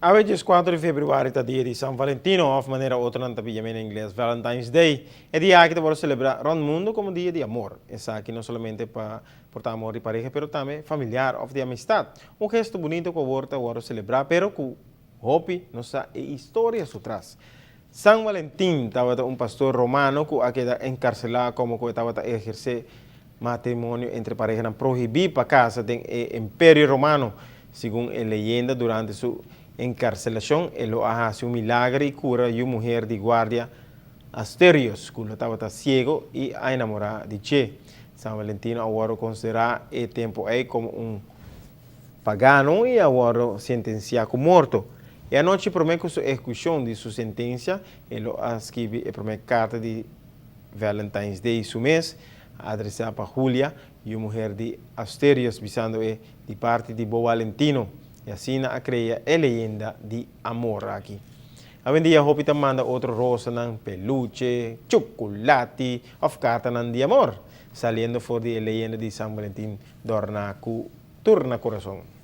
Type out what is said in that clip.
Awe 14 di februari ta dia di San Valentino of manera otronan ta yam'e na ingles Valentine's Day. E dia aki ta wòrdu selebrá rònt mundu komo dia di amor. Esaki no solamente pa porta amor di pareha pero tambe familiar of di amistat. Un gesto bunito ku awor ta wòrdu selebrá pero ku hopi no sa e historia su tras. San Valentin tabata un pastor romano ku a keda enkarselá komo ku e tabata ehersé matrimonio entre parehanan prohibí pa kasa den e Imperio Romano. Segun e leyenda, durante su enkarselashon e lo a hasi un milager i kura yu muher di guardia Asterios, ku lo tabata siego i a enamorá di dje. San Valentino a wòrdu konsiderá e tempu ei komo un pagano i a wòrdu sentensiá ku morto. E anochi promé ku su ehekushon di su sentensia, e lo a skibi e promé karta di Valentine's Day su mes, adresá pa Julia, yu muher di Asterios, bisando e di parti di bo Valentino, i asina a krea e leyenda di amor aki. Awendia hopi ta manda otro rosanan, peluche, chukulati òf kartanan di amor, saliendo for di e leyenda di San Valentin dòrná ku tur na kurason.